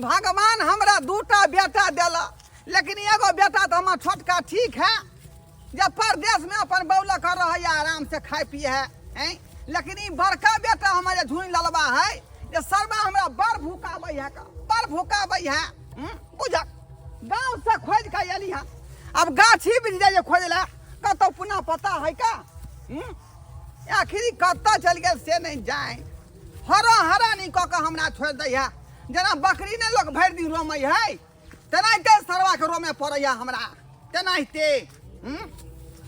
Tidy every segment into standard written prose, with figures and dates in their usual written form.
भगवान हमरा दूटा बेटा देला, लेकिन एगो बेटा तऽ हमर छोटका ठीक है जे परदेश में अपन बौला कर रहैया, आराम से खाय पिए है हैं। लेकिन ई बड़का बेटा हमर जे झुनि ललबा है जे सरबा हमरा बड़ भूकाबै है का, बड़ भूकाबै है। बुझक गाँव से खोज के एली हन, अब गाछी बीच जाइए खोज ला कतौ पुनः पता है का। आखिर कतऽ चलि गेल से नहीं जाए। हरा हरा नहीं कऽ के हमरा छोड़ि दै है, जेना बकरी ने लोग भरि दिन रोमै है तेनाहिते सरवा के रोमे पड़ै है हमरा, तेनाहिते।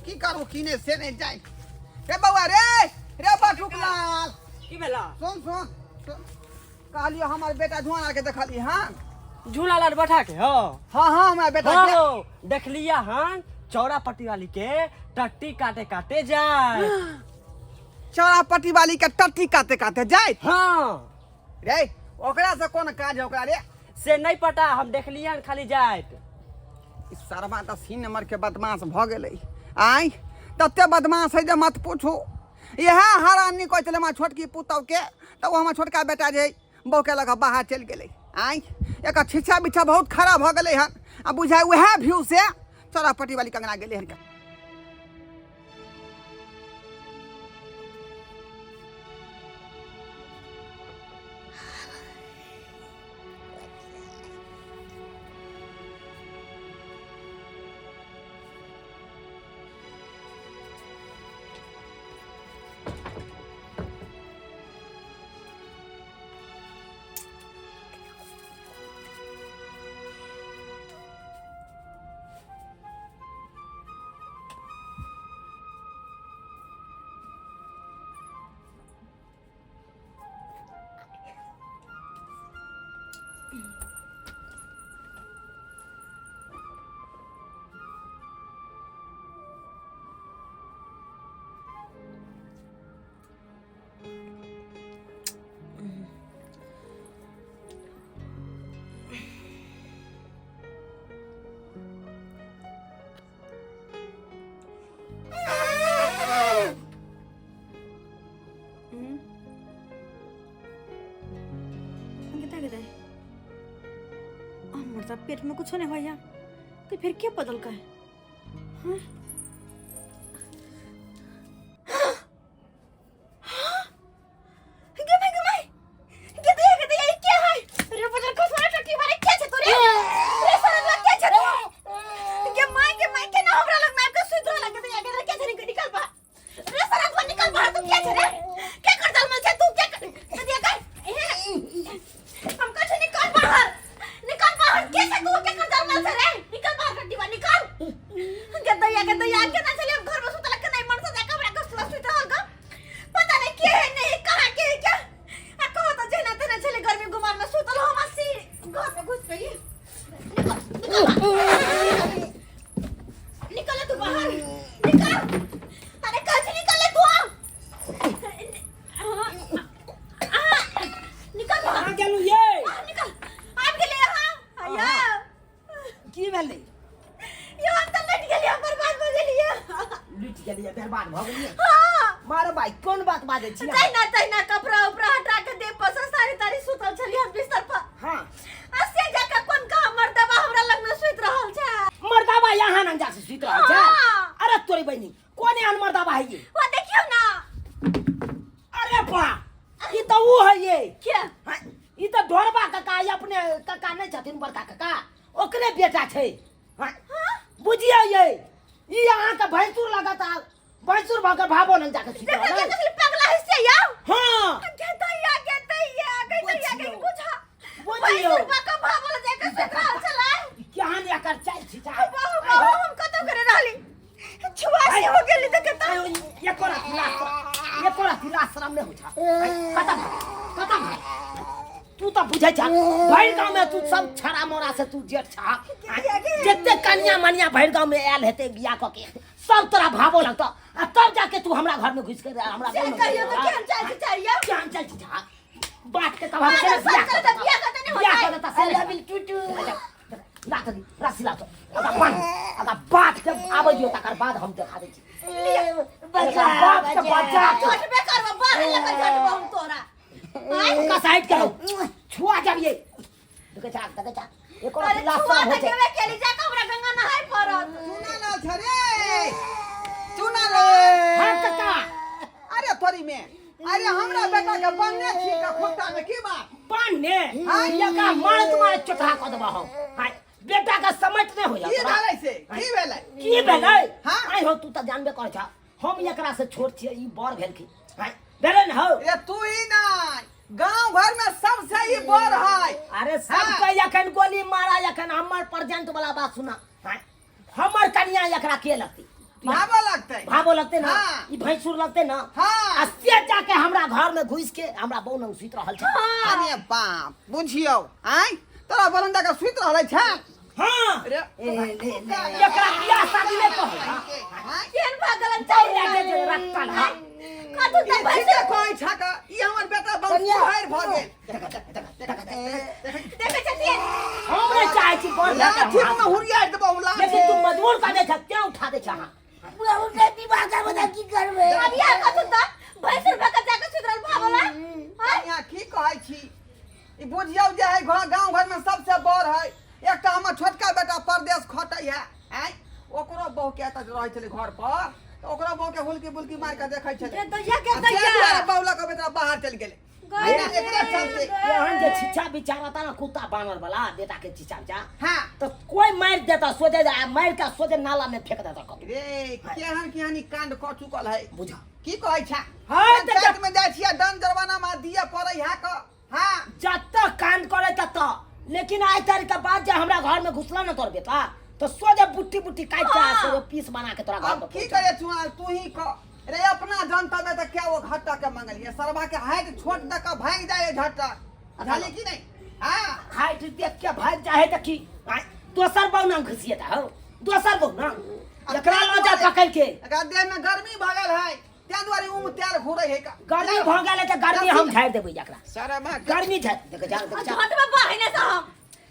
की करू की नहीं से नहीं जाए। रे बौआ रे, रे बटुक लाल। की भेला? सुन सुन सुन, कहलियो हमर बेटा झुआना के देखली हन? झूला लाल बैठा के? हाँ हाँ हाँ, हमरा बेटा के। हाँ, देखलिया हन चौड़ा पट्टी वाली के टट्टी काटे काटे जाए। चौड़ा पट्टी वाली के टट्टी काटे काटे जाए? हाँ। रे ओकरा से कोन काज है ओकरा रे? से नहीं पता, हम देखलिया हन खाली जाइत। ई सरवा तऽ सीन नंबर के बदमाश भऽ गेलै। आँय तते बदमाश है जे मत पूछू। इएह हरानी कहै छलै हमरा छोटकी पुतहुके, तऽ ओ हमर छोटका बेटा जे बौके लऽ कऽ बाहर चलि गेलै। आँय एकर छिछा बिछा बहुत खराब भऽ गेलै हन, आ बुझाइ उएह व्यू से चौरापट्टी वाली कंगना गेलै हन। हमर तऽ पेट में कुछो नहीं होइया तो फिर के बदल का है? हाँ? गे माय, गे माय, गे दैया, गे दैया, ई के है? रे बदल को सोना टट्टी मारे के छे तोरे? रे सोना लग के छे तू? गे my, गे my, के ना हमरा लग में आबि के सुति रहल, गे दैया, गे दैया, के छे रे? निकल बाहर। रे सोना तू निकल बाहर, तू के छे रे? के कर दल में छे तू? के कर? गे दैया, गे। हम कह छे निकल बाहर, निकल बाहर, के छे तू? के कर दल में छे रे? निकल बाहर, टट्टी मार, निकल। गे दैया, गे दैया, के ना चले हम घर में सुतल के नहीं मन से जाके हमरा के सुतल रहल ग। पता नहीं के है नहीं कहाँ के है क्या। आ कहो तो जेना तेना छले गर्मी गुमार में सुतल हम असी घर में घुस गई। निकल, निकल, निकल तू बाहर, निकल। अरे कहाँ से निकल ले तू? आ निकल बाहर। कहाँ गेलू ये? बाहर निकल। आबि गेलै अहाँ? आया। की भेलै? यो हम तऽ लटि गेलियै, बर्बाद भऽ गेलियै। लुटि गेलियै, बर्बाद भऽ गेलियै? हाँ। मारो भाई, कोन बात बाजै छी अहाँ? तहिना तहिना कपड़ा उपड़ा हटा के देह पर से साड़ी ताड़ी सुतल छलियै हम बिस्तर पर। हाँ। आ से जाके कोन कहाँ मर्दबा हमरा लग में सुति रहल छै। मर्दबा यहाँ नंजा से सुति रहल छै? हाँ। अरे तोरी बहिनी, कोन एहन मर्दबा है ये? वो देखियौ ना। अरे बा, ई तऽ ऊ है ये। के? हाँ, ई तऽ ढोरबा काका, ई अपने काका नहि छथिन बड़का काका, ओकरे बेटा छै। हाँ, बुझियौ ये, ई अहाँके भैंसुर लगत, आ भैंसुर भऽ के भाबो नहि जाके सुति देखो रहल। के देखली पगला है से यौ। हाँ। के दैया, के दैया, के दैया, के बुझियौ। बुझा। बुझियौ। भैंसुर भऽ के भाबो लग जाके सुति रहल छलै। केहन एकर चालि छी, चालि। बाहु, बाहु, हम कतौ करे रहली। छुआ से हो गेली तऽ कतौ। एको राति लाज, एको राति लाज शरम नहि होइ छै। खतम, खतम। तू तऽ बुझै छ भरि गाँव में तू सब छड़ा मोड़ा से तू जेठ छ। जते कन्या मनिया भरि गाँव में आयल हेतै बियाह कऽ के, सब तोरा भावो लगतौ, आ तब जाके तू हमरा घर में घुसि के हमरा से कहियो तऽ केहन चालि छै चारिया? केहन चालि छै? बाट के तब हम पागल केना सब बियाह चलतै, करतै? बियाह करतै नहि बियाह होतै। करतै से I love you, टूटू। ला तनी रस्सी ला तो अगा बांध, अगा बाँध के आबै दियौ, तकर बाद हम देखा दै छी। बचा, बाप के बचा। झटबे करबो, बाहर लऽ कऽ झटबो हम तोरा। ओकरा साइड करो, छुआ जाबियै। देखै छा, देखै छा, एको अरे रत्ती लाज छुआ शरम होइ तऽ छै। गेबे केली, जा कऽ हमरा गंगा नहाय पड़त। चुना लाल छ रे, चुना रे। हाँ काका। अरे तोरी में, अरे हमरा बेटा के बनने छी का खुट्टा में की बात? पाने हाँ। यका मार तुम्हारे चोटहा कऽ देबा हम। हाय, बेटा के समझ नहि होइया की तोरा। भेलै से? की भेलै? की भेलै? हाँ। आइ हो, तू तऽ जानबे करै छह, हम एकरा से छोट छियै, ई बड़ भेलखिन। हाय, भेलै ने हौ? रे तू ही नहीं, गांव घर में सबसे ही बड़ है। अरे सबके एखन गोली मारा, एखन हमर प्रेजेंट वाला बात सुना। हाय, हमर कनिया एकरा के लगतै? भावो लगतै। भावो लगतै ना? हाँ। ई भैंसुर लगतै ना? हाँ। आ से जाके हमरा घर में घुस के हमरा बहू लग सुति रहल छै। अरे बाप, बुझियौ आय तोरा बरंडा के सुति रहलै छै। हाँ। रे ए, ले, ले, एकरा बियाह शादी नहि कहै। आँय? केहन भागल दौड़ लए जे रखल है। कतू ई तऽ ठीके भैंसुर कहै छक, ई हमर बेटा बहुत सुहैर भऽ गेल। देखै छथिन। हम नहि चाहै छी बड़ बेटा लाठी हम। में हुरिया देबौ लाठी। लेकिन तू मजबूर कऽ दै छह, तें उठा दै छह। अहाँ की करबै? अब यार कतू तऽ भैंसुर भऽ कऽ जाकऽ सुधरल भागल। कनिया, की कहै छी, ई बुझियौ जे है घर गाँव घर में सबसे बड़ है। एकटा हमर छोटका बेटा परदेश खटै है, आँय, ओकरो बहू के एतऽ रहै छलै घर पर, तऽ ओकरो बहू के हुलकी बुलकी मारि के देखै छलै। के दैया, के आ से दैया। दुआरे बहू लऽ कऽ बेटा बाहर चलि गेलै। गए। एना एकरे चलते। एहन जे छिच्छा बिचारा ता ना, कुत्ता बानर वाला बेटा के छिच्छा बिचारा, हाँ। तो कोई मार देता सोचे, आ मार के सोचे नाला में फेंक देता कतौ। रे केहन केहन ई कांड कऽ चुकल है। बुझा। की कहै छा? हाँ, तऽ पंचायत में जाइ छियै, दंड जरवाना में दिए पड़ै है क। हाँ। जतऽ कांड करे ततऽ, लेकिन आइ तारीख के बाद जे हमरा घर में घुसला ना तोर बेटा, तो सोझे बुट्टी बुट्टी काटि के हाँ। सोझे पीस बना के तोरा घर अब पर की पहुंचा। करे चुआ, तू ही कह रे। अपना जनता में तऽ क्या वो घाटा के मंगलिए, सरवा के हाइट छोट दऽ के भागि जाए झट्टा, बुझलिए की नहीं? हाँ। हाइट देख के भागि जाए तऽ की? आँय, दोसर बहु ना घुसिएता हौ, दोसर बहु ना एकरा लऽ जा पकड़ के। एकरा देह में गर्मी भऽ गेल है, ताहि दुआरे उम तेल घुरै है का। गर्मी भऽ गेल है तऽ गर्मी हम झाड़ि देबै एकरा। सरवा के गर्मी झाड़ि देख, जा देख, जा। घटमे बहिने से हम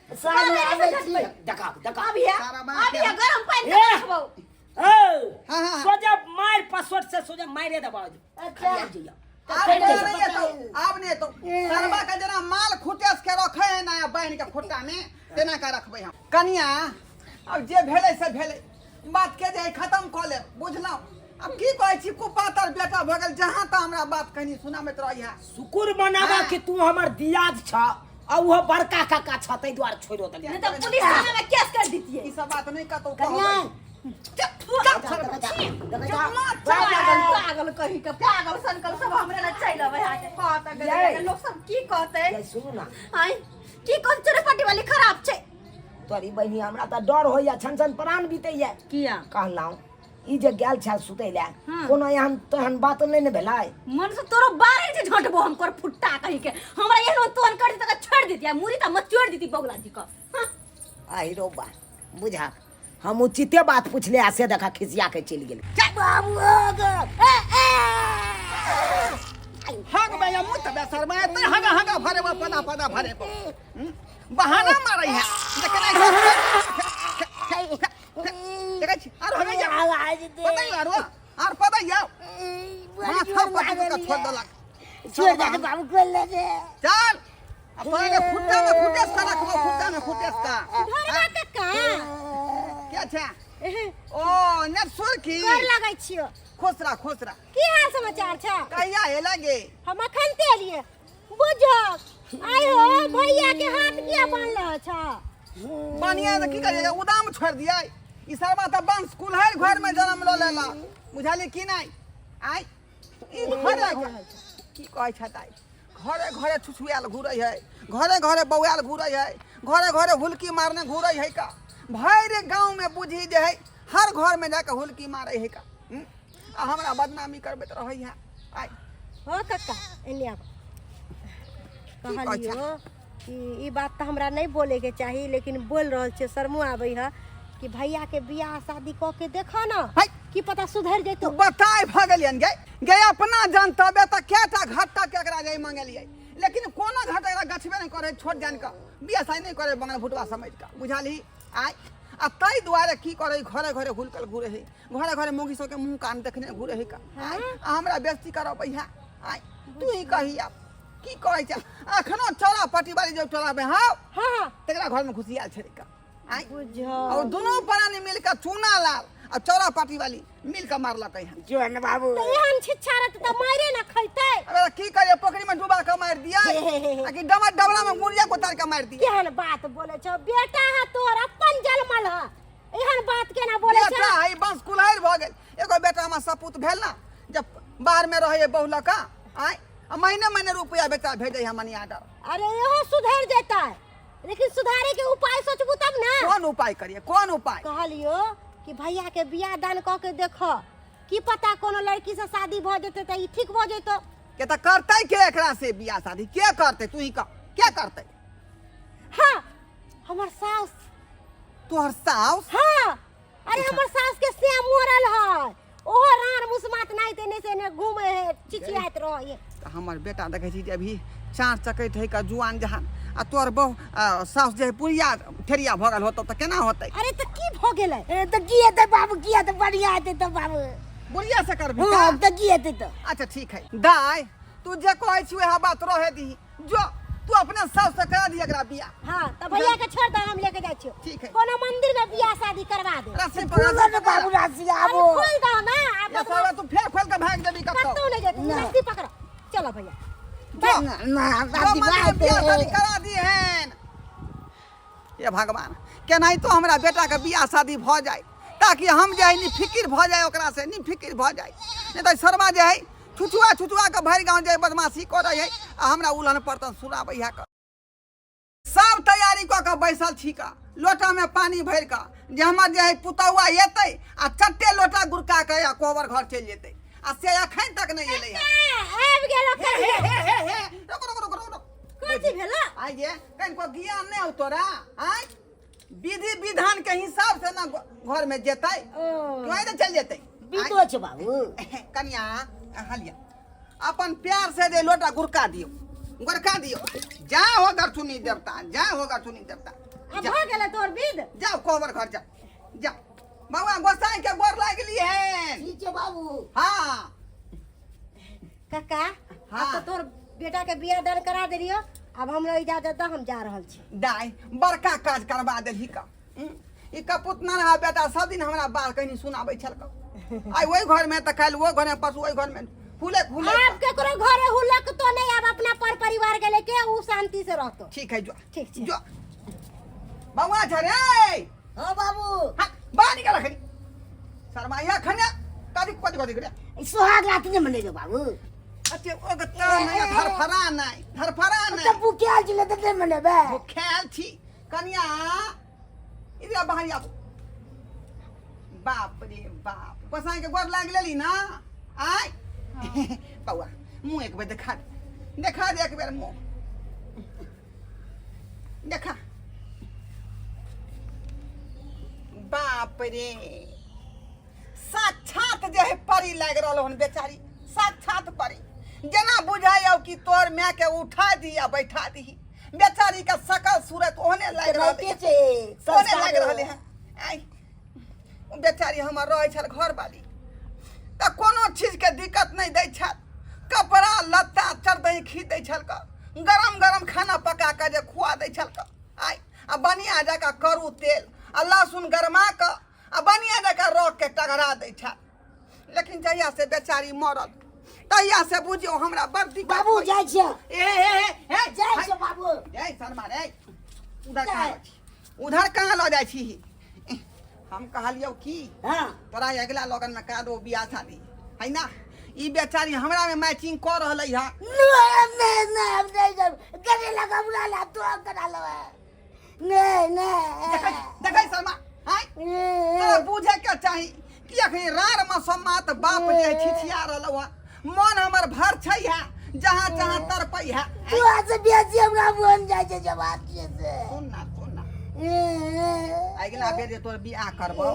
साँझ मे आबै छी। देखा देखा। अब ये सारा बात अब ये गरम पानी ए! से खबौ। ओ हाँ, हाँ। सोझे मार पसोट से सोझे मारे देबौ। अच्छा। खलिया जइया। आब नहीं एतौ, आब नहीं एतौ। सरवा के जेना माल खुटेस के रखे है ना बहन के खुट्टा में, तेना के रखबै हम। कनिया, अब जे भेलै से भेलै, बात के जे है खत्म कऽ लेब, बुझलहुँ? अब की कहै छी, कुपातर बेटा भऽ गेल, जहाँ तऽ हमरा बात कनी सुनाबैत रहै है। शुक्र मनाबा हाँ। कि तू हमर दियाद छ आ उहो बड़का काका छ, ताहि दुआरे छोड़ो देलियै। नहीं तो पुलिस थाना में केस कर दीतिए। ई सब बात नहीं कतौ कनिया। कहबै। चुप, चुप, चुप। पागल पागल कही के, पागल सनकल सब हमरे लग चलि अबै हाथे कहत यै। लोग सब की कहते। यै, सुनू ना। आय की कह, चोरे पट्टी वाली खराब छै। तोरी बहिनी, हमरा तऽ डर होइया, छन छन प्राण बीतैया। किया? कहलहुँ ई जे गेल छल सुतै लए, हाँ। कोनो एहन तेहन बात नहि ने भेलै? मन से तोरो बारे जे झटबो हम कर फुट्टा कही के, हमरा एहन तोहन कर देती त छोड़ देती, आ मुरी त मचोड़ देती बगला जी का। हाँ। आहि रौ बा, बुझा, हम उचिते बात पुछले आ से देखा खिसिया के चलि गेल। बाबू हो गे। ए, ए। हग बे मुँह तबे शर्मा एते हगा हगा भरे बा, पदा पदा भरे बा। बहाना मारै है, लेकिन देखै छी आर हगै जा। आवाज दे। पता आरो आर पता जाओ माथा पटक के छोड़ देलक। छोड़ दे बाबू, खोल ले दे। चल, अब तोरा के खुट्टा में खुटेस का रखबो, खुट्टा में खुटेस का। धरबा कक्का। क्या छै? ओ नेट सुरकी। गोर लगै छियो। खुश रह, खुश रह। की हाल समाचार छै? कहिया एला गे? हम अखन ते एलियै। बुझो आइ हो, भैया के हाथ किया बान्हल छ? बानिया तऽ की करियै, उदाम छोड़ि दियै? ई सरबा तऽ वंश कुल्हड़ घर में जन्म लऽ लेला, बुझलियै की नहि? आइ ई घरे घरे की कहै छथि, आइ घरे घरे छुछुआयल घुरै है, घरे घरे बौआयल घुरै है, घरे घरे हुलकी मारने घुरै है का। भरि गाँव में बुझी जे है हर घर में जाके हुलकी मारै है का। हम्म? आ हमरा बदनामी करबैत रहै है आइ। हो कक्का, एने आब। कहै कहलियो कि ई बात तऽ हमरा नहि बोलेके चाही, लेकिन बोल रहल छियै, शर्मो आबै है कि भैया के बियाह शादी कऽ के देखऽ न, है। की पता सुधरि जेतौ। तू बताय भऽ गेलियन गे। गे अपना जनतबे तऽ केटा घट्टा केकरा जाय मंगलियै, लेकिन कोनो घाटा एकरा गछबे नहि करै, छोट जान कऽ बियाह शादी नहि करै, बंगल भुटवा समझि कऽ, बुझलही? आइ आ ताहि दुआरे की करै, घरे घरे हुलकल घुरै है, घरे घरे मौगी सबके मुँह कान देखने घुरै है का। आइ आ हमरा बेइज्जती करबै है। आइ तू ही कही आब। की कहै छै अखनो चौरा पट्टी वाली जो चौरा में हाँ हाँ हाँ तकरा घर में घुसियाल छलै का आँय? बुझल और दोनों प्राणी मिलकर चूना लाल और चौरा पाटी वाली मिलकर मारलक हन जो न बाबू तऽ एहन छिच्छा रहतै तऽ मारे न खैतै अबे की करिए पोखरी में डुबा के मार दिया आ कि डबा डबरा में मुड़िया को उतार के मार दिया केहन बात बोले छौ बेटा है तोर अपन जलमल है एहन बात केना बोले छौ बेटा है बंस कुल्हड़ भऽ गेल एगो बेटा हमर सपूत भेल ना जब बाहर में रहे बहु लऽ कऽ आँय आ महीने महीने रुपया बेटा भेजै है मनी ऑर्डर अरे इहो सुधर जेतै लेकिन सुधारे के उपाय सोचबू तब ना कोन उपाय करिए कोन उपाय कहलियो कि भैया के बियाह दान कऽ के देख की पता कोनो लड़की से शादी भऽ जेतै तऽ ई ठीक भऽ जेतौ के तऽ करतै के एकरा से बियाह शादी के करतै तू ही कह के करतै हाँ हमर सास तोहर साउस हाँ अरे हमर सास के से मरल है ओहो रार मुसमात नहीं तेने से ने घूमे है चिचियाइत रहे तऽ हमर बेटा देखै छी जे अभी चार चकैत है का जुआन जहान आ तोहर बहु साउस जे है पुरिया ठेरिया भऽ गेल होतौ तऽ केना होतै अरे तऽ की भऽ गेलै ए, तऽ की हेतै बाबू की हेतै बढ़िया हेतै तऽ बाबू बुढ़िया से करबी हँ का? तऽ की हेतै तऽ अच्छा ठीक है दाय तू जे कहै छी वएह बात रहे दीही जो तू अपने साउस से करा दी एकरा बियाह हाँ तऽ भैया के छोड़ दे हम लेके जाइ छियो ठीक है। कोनो मंदिर में बियाह शादी करवा दे रस्सी पकड़ खोलो ने बाबू रस्सी अरे आबो खोल दो ना आप ये साला तू फेर खोल के भाग देबी कतौ कतौ नहीं जेतै रस्सी पकड़ो चलो भैया जो ना ना जो रस्सी मंदिर में बियाह शादी बात करा दी हन ये भगवान केनाहितो हमरा बेटा के बियाह शादी भऽ जाए ताकि हम जे है नि फिकिर भऽ जाए ओकरा से नि फिकिर भऽ जाए नहीं तऽ शर्मा जे है छुछुआ छुछुआ के भरि गाँव जे बदमाशी करै है आ हमरा उलहन परतन सुनाबै है कऽ सब तैयारी कऽ के बैसल छी का लोटामे पानि भरि कऽ जे हमर जे है पुतौआ एतै आ चट्टे लोटा गुड़का के आ कोबर घर चलि जेतै आ से एखन तक नहि एलै हन। आबि गेल हे हे हे हे हे रुक रुक रुक रुक रुक कथी भेला आइ गे कनिको ज्ञान नहि हौ तोरा आइ विधि विधान के हिसाब से ना घर में जेतै ओ क्यों ने चल जेतै बीतो छै बाबू कनिया हलिया अपन प्यार से जे लोटा गुड़का दियो गुड़का दियो जा हो गरचुनी देवता जा हो गरचुनी देवता अब जा भऽ गेलै तोर विध जाओ कोबर घर जाओ जा बउआ गोसाई के गोर लागि हन ठीक छै बाबू हाँ काका हाँ। अब तो तोर बेटा के बियाह दान करा देलियो अब हमरा इजाजत दऽ हम जा रहल छी दाय बड़का काज करवा देलही का ई कपूत ना रहा बेटा सब दिन हमरा बाल कहीं सुनाबै छल का आइ ओहि घर में तऽ काल्हि ओहि घर में परसू ओहि घर में फूले फूले आब केकरो घरे हुलक तो नहीं आब अपना पर परिवार के लेके उ शांति से रहतो ठीक है जो ठीक छै। जो बउआ छ रे हाँ बाबू हाँ बाहर निकल अखनी शर्माइया खने कथी कथी कथी करे ई सोहाग रात नहि मनेबै बाबू अच्छे ओ गत्ता नहीं धरफरा नहीं धरफरा तऽ नहीं भूखायल छलै तऽ नहि मनेबै भूखायल छी कनिया इधर बाहर आबू बाप रे बाप गोसाई के गोर लागि लेली ना आय बौआ मुँह एक बेर देखा दे देखा दे एक बेर मुँह देखा बाप रे साक्षात जे है परी लागि रहल हन बेचारी साक्षात परी जेना बुझाइ कि तोर माय के उठा दी आ बैठा दी बेचारी के सकल सूरत ओहने लागि रहल रहिते छै ओहने लागि संस्कार रहल हन आइ ओ बेचारी हमर रहै छल घरवाली तऽ कोनो चीजके दिक्कत नहि दै छल कपड़ा लत्ता चरदही खींच दै छल कऽ गरम गरम खाना पका कऽ जे खुआ दै छल कऽ आइ आ बढ़िआँ जकाँ करू तेल आ लहसुन गरमा कऽ आ बढ़िआँ जकाँ रख के टघरा दै छल लेकिन जहिया से बेचारी मरल तहिया से बुझियौ हमरा बड़ दिक्कत बाबू होइए। जाइ छियै ए हे हे हे जाइ छियै बाबू जय शर्मा रे उधर कहाँ लऽ छी उधर कहाँ लऽ जाइ छी हम कहलियौ की हाँ तोरा अगिला लगन में करा दो बियाह शादी है ना ई बेचारी हमरा में मैचिंग कऽ रहलै है नहीं नहीं नहीं हम नहीं जाब करे लगा बुला ला तो करा लेबै नहीं देखै नहीं देखै शर्मा आँय तोरा बुझे के चाही कि अखनी रार मसम्मात बाप जे छिछिया रहलौ है मन हमर भर छै है जहाँ जहाँ तड़पै है तू आज बेसी हमरा मन जाइ छै जवाब के से सुन ना सुन ना अगिला बेर जे तोर बियाह करबौ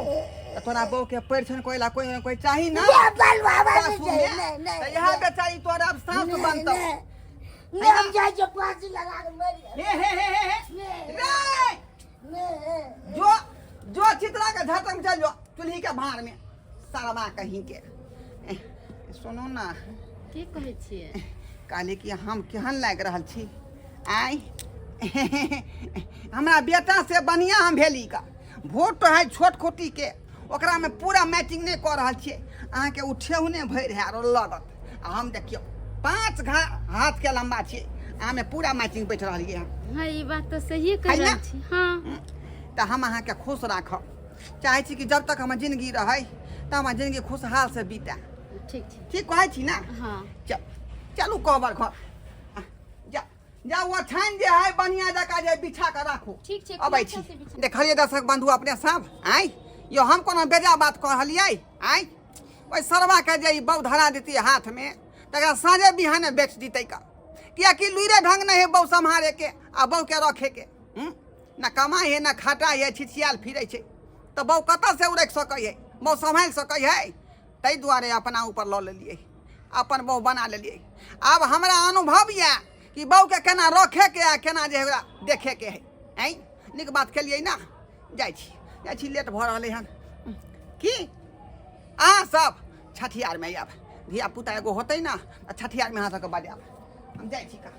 तऽ तोरा बहू के परिछन कोइ ला कोइ ने कोइ चाही ना बाल बाबा सासु नहीं में नहीं नहीं तऽ इएह बेचारी तोरा अब सास बनतौ नहीं हम जाइ छियै फांसी लगा के मरि हे हे हे हे हे नहीं रे नहीं जो जो चित्रा के झटक चल जो चूल्ही के भार में सरवा कहीं के सुनू ना की कहै छियै? कहली कि हम केहन लागि रहल छी आँय। हमरा बेटा से बढ़िआँ हम भेली का भोट है छोट खोटी के, ओकरामे पूरा मैचिंग नहि कऽ रहल छियै। अहाँके ओ ठेहुने भरि है आरो लगत, आ हम देखियौ 5 घा हाथके लम्बा छियै, अहाँमे पूरा मैचिंग बैठ रहलियै हँ। हाँ, ई बात तऽ सहिए कहि है ना? रहल छी। हाँ, तऽ हम अहाँके खुश राखब चाहै छी कि जब तक हमर जिंदगी रहै तऽ हमर जिंदगी खुशहाल से बीतै। ठीक छै। ठीक कहै छी ना? हाँ। चल चलू कहबर घर जा जा, ओछाइन जे है बढ़िया जकाँ जे बिछा कऽ राखू। ठीक छै। अबै खूब छी। अच्छा से बिछा। देखलियै दर्शक बंधु अपने सब आँय यो, हम कोनो बेजा बात कहलियै आँय? ओहि सरवा के जे ई बौ धरा देती हाथ में तकरा साँझे बिहाने बेच दितै का, कियाकि लुइरे ढंग नहीं है बौ सम्हारे के आ बौ के रखे के। हम्म? ना कमाइ है ना खटाइ है, छिछियाल फिरै छै तऽ बौ कतऽ से ओ राखि सकै है, बौ सम्हारि सकै है? ताहि दुआरे अपना ऊपर लऽ लेलियै, अपन बहू बना लेलियै। आब हमरा अनुभव यऽ कि बहूके केना रखेके आ केना जे है ओकरा देखेके है। आँय, नीक बात केलियै ना? जाइ छी, जाइ छी, लेट भऽ रहलै हन। की अहाँ सब छठियारमे आयब? धिया पुता एगो होतै ने तऽ छठियारमे अहाँ सबके बजायब। हम जाइ छी का।